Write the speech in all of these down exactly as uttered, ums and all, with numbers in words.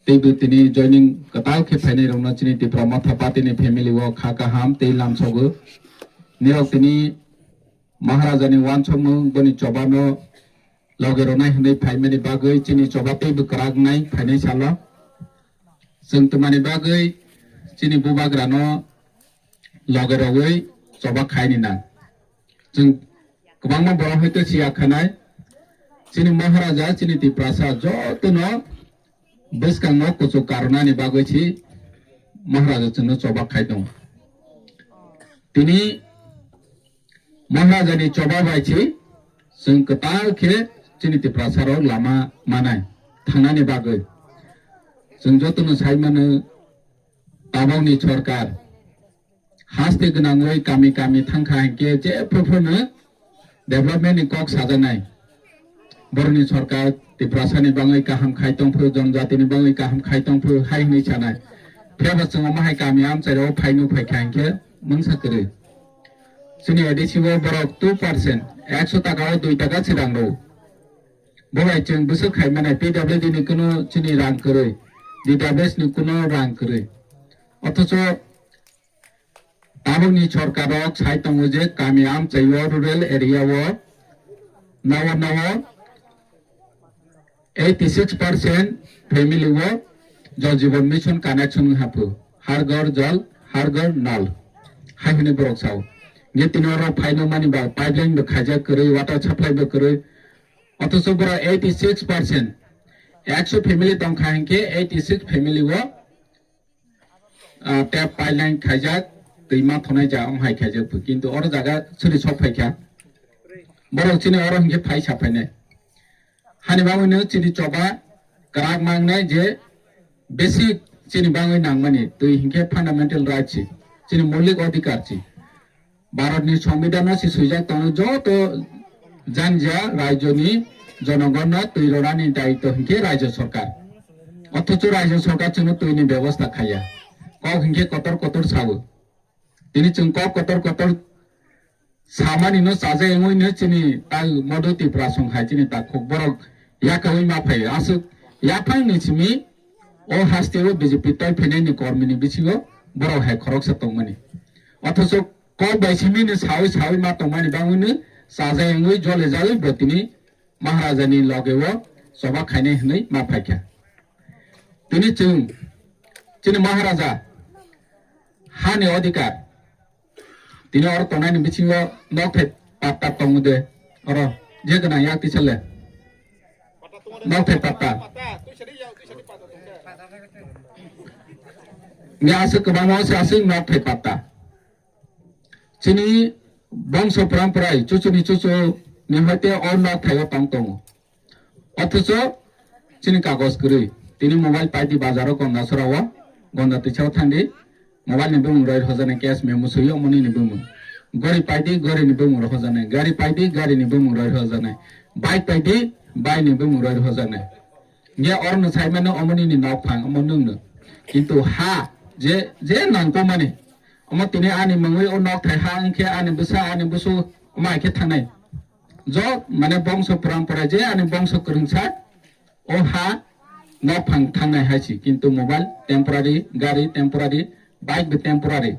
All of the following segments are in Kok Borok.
Teibo tini joining kwtal khe phainai rokno chini Tipra Motha Party ni family o kha kaham tei lamsogo. Nirok tini Maharaja ni wansukmung boni choba no loge rwnai hwnwi phaimani bagwi chini choba teibo kwrak nai phainai salo. Chwng twmani bagwi chini bubagra no loge rogwi choba khaini nang. Chwng kwbangma borok hwnkhe siya khanai. Chini Maharaja, chini Tiprasa jotono bwskango kuchuk karwnani bagwi si Maharaja chwngno choba khai tongo. Tini Maharaja ni choba bai si chwng kwtal khe chini Tiprasa rok lama manai thangnani bagwi. Chwng jotono sai mano, tabokni sorkar haste gwnangwi kami kami thangkha hinkhe jephru phruno development ni kok sajaknai. Borokni sorkar Tiprasani bagwi kaham khai tongphru, jonjatini bagwi kaham khai tongphru hai hwnwi sanai. Phiyaba chwng omo hai kami amchairok phaino phaikha hinkhe mungsa kwrwi. Chini A D C o borok two percent, ekso taka o dui taka se rang rw. Bo bai chwng bwswk khai mano, P W D ni kuno chini rang kwrwi, D W S ni kuno rang kwrwi. Othocho tabukni sorkar rok sai tongo je kami amchai o, rural area o, nao nao eighty six percent family o Jal Jeevan Mission connection wng haphu, Har Ghar Jal, Har Ghar Nal hai hwnwi borok sao. Nge tini oro phaino mani ba pipeline bo khaijak kwrwi, water supply bo kwrwi. Othocho borok eighty six percent, ekso family tongkha hinkhe eighty six family o ah, tap pipeline khaijak, twi ma thonai ja, omo hai khaijak bo. Kintu oro jaga suri sok phaikha. Borok chini oro hinkhe phai sa phainai. Hani bagwino chini choba kwrak mangnai je basic chini bagwi nangmani twi hinkhe fundamental right si, chini moulik odhikar si. Bharatni Songbidanno se swijak tongo, joto janjia rajyoni jonogonno twi rwnani daitw hinkhe rajya sorkar. Othocho rajya sorkar chwngno twini bebosta khaiya. Kok hinkhe kotor kotor sawo. Tini chwng kok kotor kotor samani no chaja wngwi no chini tai Modu Tiprasong hai chini takhuk borok yakaui ma phaio. Aswk yaphang ni simi o haste o B J P tai phainai ni kormi ni bisingo borok hai khoroksa tongmani. Othocho kok bai simi ni saui saui ma tongmani bangwi no chaja wngwi jole jaui bo tini Maharaja ni loge o choba khainai hwnwi ma phaikha. Tini chwng chini Maharaja hani odhikar tini oro tongnai ni bisingo nok thai patta tongo de oro je gwnang yak tisa le nok thai patta. Nge aswk kwbangma se aswk nok thai patta. Chini bongso poramporai chuchuni chuchu ni hoite o nok thaio tong tongo. Othocho chini kagoj kwrwi. Tini mobile paidi bazaro Gonda sorao, Gonda twisao thangdi. Mobile ni bumung roi rhojaknai, cash memo swi omo nini bumung. Gori paidi, gori ni bumung rhojaknai. Gari paidi, gari ni bumung roi rhojaknai. Bike paidi, bike ni bumung roi rhojaknai. Nge oro no sai mano omo nini nok phang, omo nwng no. Kintu ha je, je nangkukmani, omo tini ani mungwi o nok thai ha wngkhe ani bwsa, ani busu omo hai khe thangnai. Jo mane bongso porampora je ani bongso kwrwngsa o ha nok phang thangnai hai si. Kintu mobile temporary, gari temporary, bike bo temporary.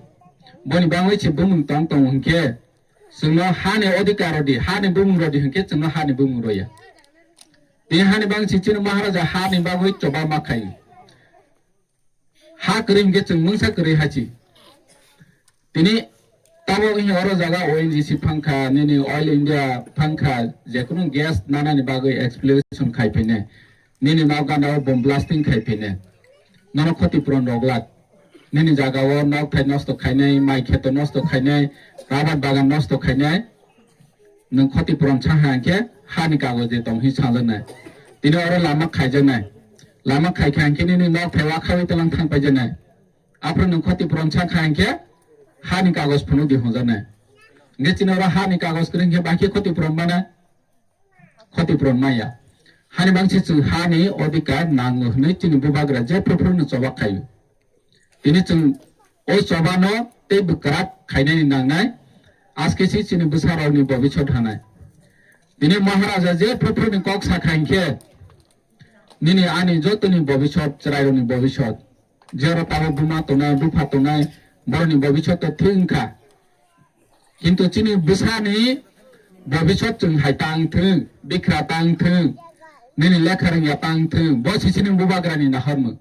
Boni bangwi se bumung tong tong hinkhe chwngno hani odhikar rodi, hani bumung rodi hinkhe chwngno hani bumung roya. Tini hani bang si chini Maharaja hani bagwi choba ma khai. Ha kwrwi hinkhe chwng mungsa kwrwi hai si. Tini tamo wngya oro jaga O N G C phangkha, nini Oil India phangkha, jekunu gas nanani bagwi exploration khai phine. Nini nok gana o bomb blasting khai phine. Nono khoti puron rok lak. Nini jaga o nok thai nosto khainai, mai kheto nosto khainai, rabar bagan nosto khainai. Nwng khoti puron sa ha hinkhe hani kagoj de tong hi sajaknai. Tini oro lama khaijaknai. Lama khaikha hinkhe nini nok thai wakhawi talang thang paijaknai. Aphuru nwng khoti puron sa kha hinkhe hani kagoj phunuk di hwnjaknai. Hinkhe chini oro hani kagoj kwrwi hinkhe bahai khe khoti puron mana? Khoti puron maya. Hani bangsi chwng hani odhikar nango hwnwi chini bubagra jephru phru no choba khaio. Tini chwng o choba no tei bwkrap khainani nangnai, aske si chini bwsa rok ni bobisot hanai. Tini Maharaja jephru phru ni kok sa kha hinkhe, Nini ani jotoni bobisot, chwrairokni bobisot. Jero tabuk buma tongnai, bupha tongnai, borokni bobisot to thik wngkha. Kintu chini bwsani bobisot chwng hai tang thung, bikra tang thung, nini lekha rwngya tang thung, bo si chini bubagrani nahormung.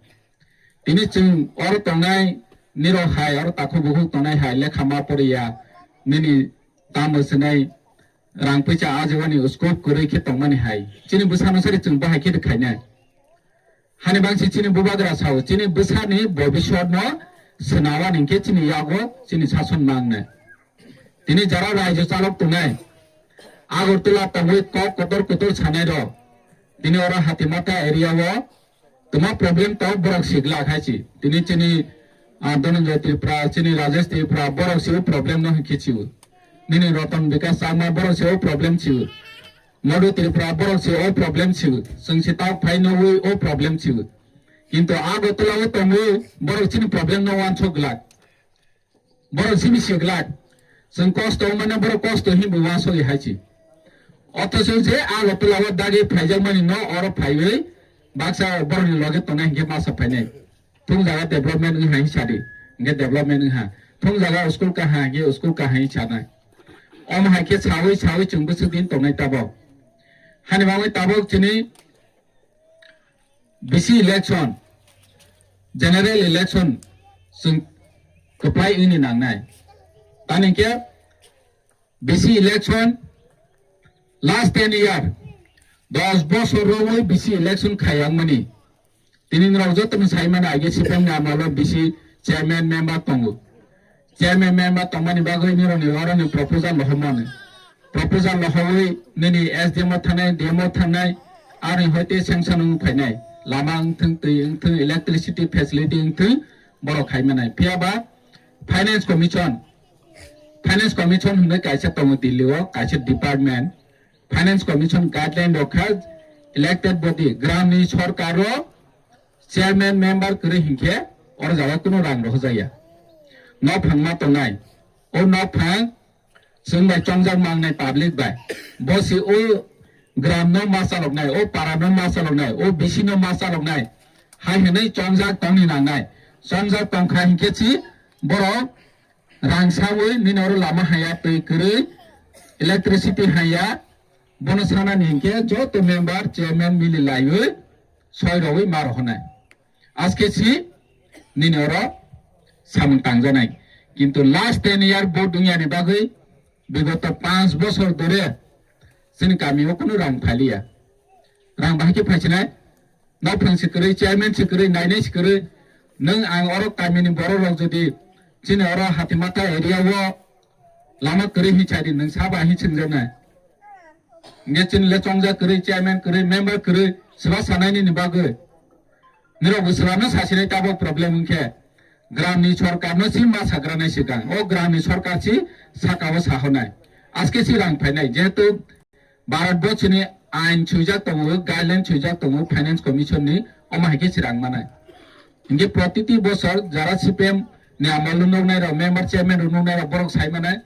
Tini chwng oro tongnai, nirok hai oro takhuk bukhuk tongnai hai lekha ma poriya, nini tamo swnai rang puisa ajawani scope kwrwi khe tongmani hai. Chini bwsano sari chwng bahai khe khainai. Hani bangsi chini bubagra sao, chini bwsani bobisotno swnawani hinkhe chini yago chini sason mangnai. Tini jara raijwk chalok tongnai, Agartala tongwi kok kotor kotor sanairok, tini oro Hatimata area o twma problem tong borok siglak hai si. Tini chini, ah, Dhananjay Tripura, chini Rajesh Tripura, borok si o problem no hinkhe si o. Nini Ratan Bikash Chakma borok si o problem si o. Madhu Tripura borok si o problem si o. Chwng si tak phai nugwi o problem si o. Kintu Agartala o tongwi borok chini problem no wansuk glak. Borok simi siglak. Chwng kosto wngmano borok kosto hinwi wansogwi hai si. Othocho je Agartala o dagi phaijakmani no oro phaiwi baksa borokni loge tongnai hinkhe masa phainai. Thung jaga development wngha hinwi sadi. Hinkhe development wngha. Thung jaga school kaha hinkhe school kaha hinwi sanai. Omo hai khe sawi sawi chwng bwswk din tongnai tabok. Hani bagwi tabok chini B C election, general election chwng kwplai wngni nangnai. Tani khe B C election last ten year, dos bosor romwi B C election khaiyangmani. Tini norok jotono saimano age C P M ni amalo B C chairman member tongo. Chairman member tongmani bagwi nirokni oroni proposal lohormani. Proposal lohorwi nini S D M o thangnai, D M o thangnai, aroni hoite sanction wng phainai. Lama wngthung, twi wngthung, electricity facility wngthung, borok khaimanai. Phiyaba Finance Commission, Finance Commission hwnwi kaisa tongo Delhi o, kaisa department. Finance Commission guideline rok kha elected body, gramni sorkar o chairman member kwrwi hinkhe oro jaga kunu rang rohorjakya. Nokphang ma tongnai, o nokphang chwng bai chongjak mangnai public bai. Bo si o gram no ma chaloknai, o para no ma chaloknai, o B C no ma chaloknai. Hai hwnwi chongjak tongni nangnai. Chongjak tongkha hinkhe si borok rang sawi nini oro lama haya, twi kwrwi, electricity haya, bono sanani hinkhe joto member, chairman mili laiwi soi rogwi ma rohornai. Aske si nini oro samung tangjanai. Kintu last ten year vote wngya ni bagwi bigoto panch bosor dore chini kami o kunu rang phailiya. Rang bahai khe phaisinai? Nokphang si kwrwi, chairman si kwrwi, nainai si kwrwi. Nwng ang oro kamini borok rok jodi chini oro Hatimata area o lama kwrwi hinsa di, nwng saba hin singjaknai? Hinkhe chini le chongjak kwrwi, chairman kwrwi, member kwrwi, swba sanai nini bagwi. Nirok bo swbano sasinai tabok problem hinkhe. Gramni sorkarno si ma sagranai swkang. O gramni sorkar si saka o sahonai. Aske si rang phainai. Jehetu Bharat borsoni ain swijak tongo, guideline swijak tongo Finance Commission ni, omo hai khe si rang manai. Hinkhe protiti bosor jara C P M ni amolo nuknai rok, member chairman rok nuknai rok borok sai manai.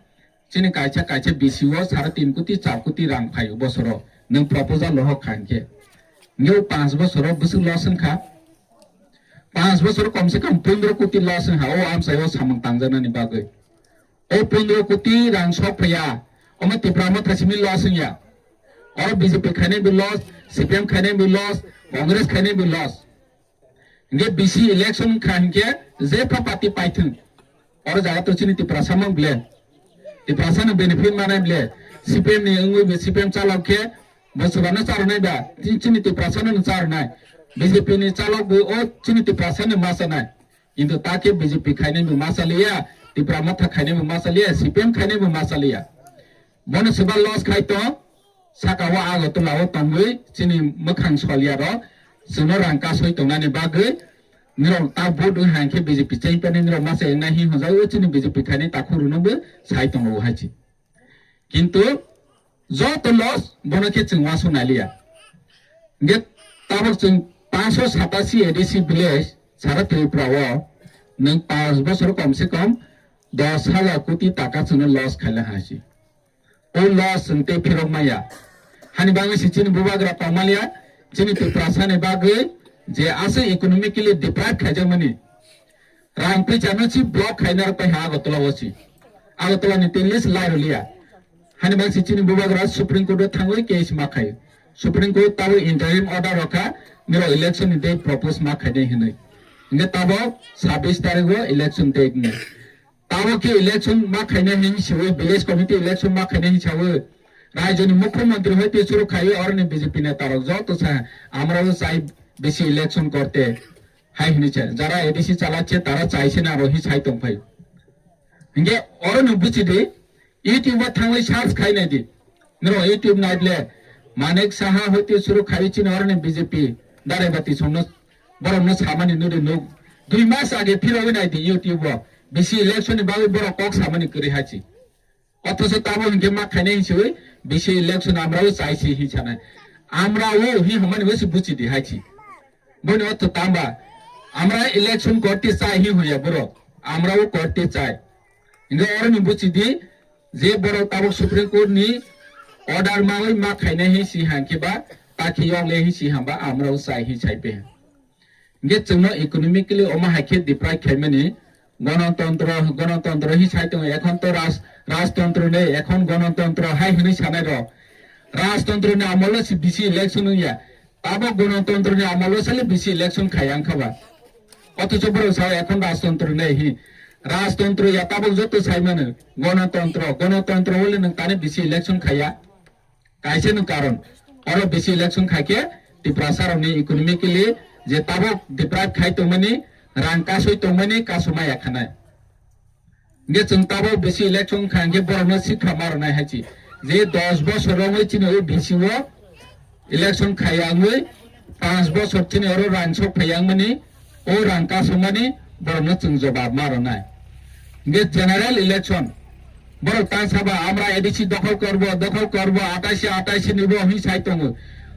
Chini kaisa kaisa B C o sare tin koti, char koti rang phaio bosoro. Nwng proposal lohok kha hinkhe. Hinkhe o panch bosoro bwswk loss wngkha. Panch bosoro kom se kom pondro koti loss wngkha. O amsai o samung tangjaknani bagwi. O pondro koti rang sok phaiya. Omo Tipra Motha simi loss wngya. Oro B J P khainai bo loss, C P M khainai bo loss, Congress khainai bo loss. Hinkhe B C election kha hinkhe jepha party paithwng. Oro jaga to chini Tiprasa mang ble. Tiprasa no benefit manai ble. C P M ni wngwi bo C P M chalok khe bo swbano charwnai ba. Chini Tiprasa no charwnai. B J P ni chalok bo o chini Tiprasa no ma chanai. Kintu ta khe B J P khainai bo ma chaliya, Tipra Motha khainai bo ma chaliya, C P M khainai bo ma chaliya. Bono swba loss khai tong, saka o Agartala o tongwi chini mwkhang soliya rok, chwngno rang kasoi tongnani bagwi, nirok ta vote wng hai khe B J P chengpani nirok masa engnai hin hwnjak o chini B J P khainai takhuk rwno bo sai tongo hai chi. Kintu joto loss bono khe chwng uansuk nai liya. Hinkhe tabok chwng panchsho satasi A D C village sara Tripura o nwng panch bosor kom se kom dos hajar koti taka chwngno loss khaila hai si. O loss chwng tei phirok maya. Hani bagwi si chini bubagra tongmaliya, Chini Tiprasa ni bagwi je aswk economically deprived khaijakmani, rang pui chano si block khaina rok pai ha Agartala o si. Agartala ni tei list lai rwliya. Hani bang si chini bubagra Supreme Court o thangwi case ma khai. Supreme Court tabo interim order rokha, niro election ni date propose ma khainai hinwi. Hingke tabo sabbish tarik o election date ni. Tabo khe election ma khainai hin siwi, village committee election ma khainai hin sawi. Rajyo ni mukhyamantri hoi te suru khaiwi oroni B J P neta rok joto sa amrao chai bisi election korte. Hai hinwi cha, jara A D C chalache tara chaise na rohi sai tongphai. Hingke oroni buchidi YouTube o thangwi search khai nai di. Niro YouTube nai ble Manik Saha hoi te suru khaiwi chini oroni B J P darai bati songno borokno samani nuri nuk. Dui mas age phirogwi nai di YouTube o. Bisi election ni bagwi borok kok samani kwrwi hachi. Othocho tabo hinkhe ma khainai hinsiwi bisi election amrao chaisi hin sanai. Amrao hin hwnmani bo se buchidi hachi. Boni otho tamba amra election korte chai hin hoya borok. Amrao korte chai. Hinkhe oroni buchidi je borok tabuk Supreme Court ni order mawi ma khainai hin si hankhe ba takhi yongle hin si hamba amrao chai hin sai pe. Hingke chwngno economically omo hai khe deprive khaimani, gonotontro, gonotontro hi sai tongo, ekhon to raj-, rajtontro nei, ekhon gonotontro hai hwnwi sanai rok. Rajtontro ni amolo si bisi election wngya, tabok gonotontro ni amolo sale bisi election khaiya wngkha ba. Othocho borok sao ekhon rajtontro nei hi. Rajtontro ya tabok joto saimano, gonotontro, gonotontro wale nwng tani bisi election khaiya. Kaisa ni karon, oro bisi election khai khe Tiprasa rokni economically je tabok deprive khai tongmani, rang kasui tongmani, kasumaya khanai. Hingke chwng tabok bisi election khai hingke borokno sikha ma rwnai hai chi. Je dos bosor romwi chini o bisi o election khai yangwi panch bosor chini oro rang sok phai yangmani, o rang kasumani borokno chwng jobab ma rwnai. Hingke general election, borok ta saba amra A D C dokhol korbo, dokhol korbo, ataisi, ataisi ni bo hi sai tongo.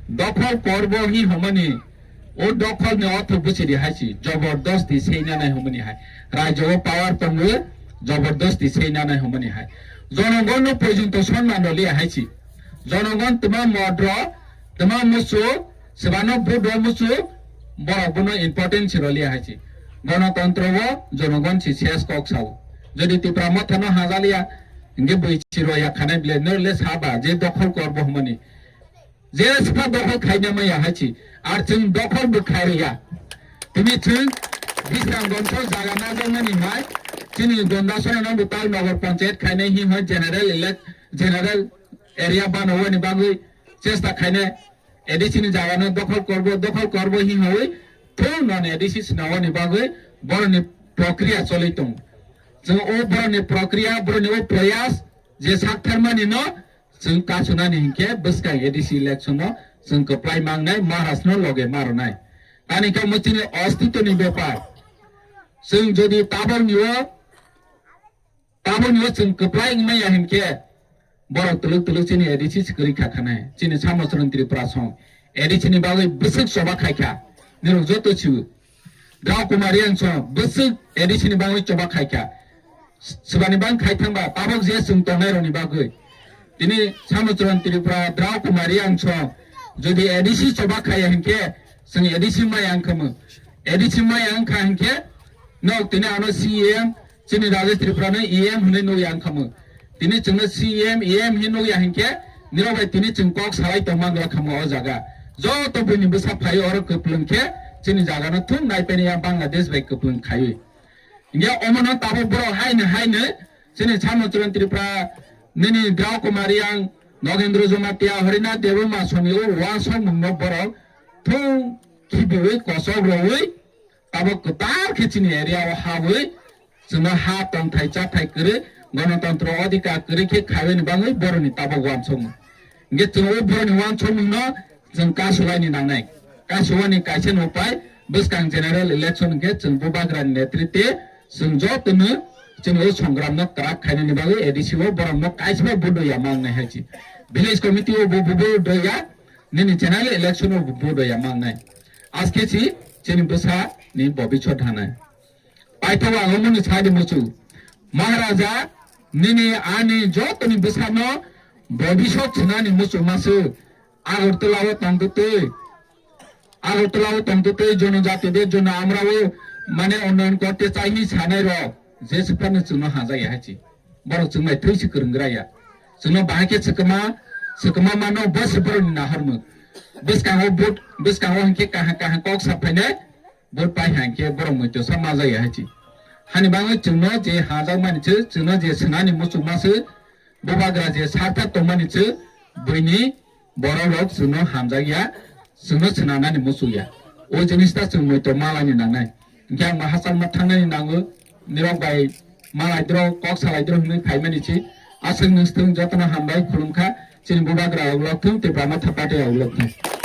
Dokhol korbo hi homani, o dokhol ni ortho buchiri hai si, jobordosti seina nai homani hai. Rajyo o power tongo, jobordosti seina nai homani hai. Jonogon no porjonto sonman roliya hai si. Jonogon tma modro, tma musu, sebano vote o musu, borok bono important si roliya hai si. Gonotontro o jonogon si ses kok sao. Jodi Tipra Motha no hajaliya, hingke bui si roya khanai bile, no le saba, je dokhol korbo homani. Je saba dokhol khaina maya hai si. Ar chwng dokhol bo khai riya. Tini chwng Bisram Goncho jaga najakmani hai, chini Gondasora no bo tal Nagar Panchayat khainai hi hoi general elect, general area bano wani bagwi chesta khainai. A D C ni jaga no dokhol korbo, dokhol korbo hi hoi, thung non A D C swnamani bagwi boroni prokriya choli tongo. Chwng o boroni prokriya, boroni o prayas je saktharmani no chwng kasunani hinkhe bwskang A D C election no chwng kwplai mangnai, Maharaj no loge maronai. Tani khe mo chini ostitoni bepar. Chwng jodi tabokni o Taboni o chwng kwplai wngmaya hinkhe borok twlwk twlwk chini A D C se kwrwi kha khanai. Chini Samosron Tripura song A D C ni bagwi bwswk choba khai kha. Nirok joto chibu. Drao Kumar Reang song bwswk A D C ni bagwi choba khai kha. Swbani bang khai thangba tabok je chwng tongnai rokni bagwi. Tini Samosron Tripura Drao Kumar Reang song jodi A D C choba khaya hinkhe chwng A D C maya wngkhamu. A D C maya wngkha hinkhe nok tini ano C E M Chini Rajesh Tripura no E M hinwi nukya wngkhamu. Tini chwngno C M, E M hinwi nukya hinkhe, nirok bai tini chwng kok salai tongma wngkhamu o jaga. Joto buini bwsa phaiwi oro kwplwng khe chini jaga no thung naiphani ya Bangladesh bai kwplwng khaiwi. Hinkhe omono tabuk borok haino haino chini Samochron Tripura nini Drao Kumar Reang, Nogendra Jamatia, Harinath Debbarma songwi o uansukmung no borok thung khibiwi kosok rwwi Abo kwtal khe chini area o habwi chwngno ha tongthai chathai kwrwi, gonotontro odhikar kwrwi khe khaiwi ni bagwi boroni tabok uansukmung. Hinkhe chwng o boroni uansukmung no chwng kasulaini nangnai. Kasumani kaisa ni upai bwskang general election hinkhe chwng Bubagrani netritwe chwng jotono chini o songram no kwrak khainani bagwi A D C o borok no kaisa bo vote ya mangnai hai chi. Village committee o bo bo vote ya, nini general election o bo vote ya mangnai. Aske si chini bwsa ni bobisot hanai. Paithak ang omo ni sadi muchu. Maharaja nini ani joto ni bwsa no bobisot sinani muchu masu. Agartala o tongtwtwi. Agartala o tongtwtwi jonojati de jono amrao mane unnayan korte chai hi sanai rok je swpano chwngno hajak ya haichi. Borok chwng bai thwi se kwrwng gra ya. Chwngno bahai khe swkma, swkma mano bo se borokni nahormwk. Bwskango vote, bwskango hinkhe kaham kaham kok sa phainai vote pai hai hinkhe borok muitu sa ma jaya haichi. Hani bagwi chwngno je hajak mani se, chwngno je swnani muchungma se, bubagra je sarta tongmani se, buini borok rok chwngno hamjak ya, chwngno swnanani muchung ya. O jinis ta chwng muitu malani nangnai. Hinkhe ang ma hachal ma thangnani nango, nirok bai malai dro, kok salai dro hinwi phaimani se. Aswk nung swtwng jotono hambai khulumkha, chini bubagra rok lokthung, tei bama thapate rok lokthung.